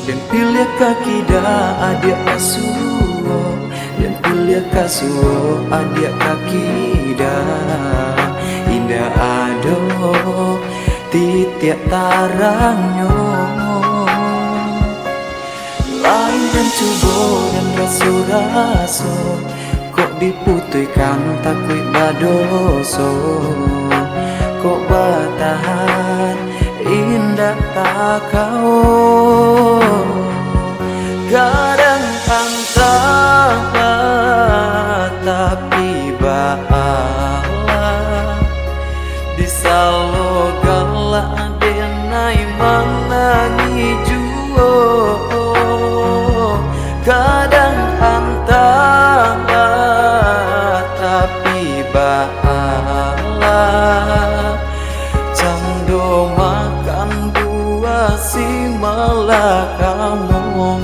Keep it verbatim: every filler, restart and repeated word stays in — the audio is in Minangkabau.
Den piliah ka kida adiak ka suok, den piliah ka suok adiak ka kida. Indak ado titiak tarangnyo. Lain den cubo den raso-raso, kok diputuihkan takuik badoso, kok batahan indak takao. Gadang antang tapi baalah, di salo galak denai manangih juo. Gadang antang tapi baalah, cando makan buah si malakama.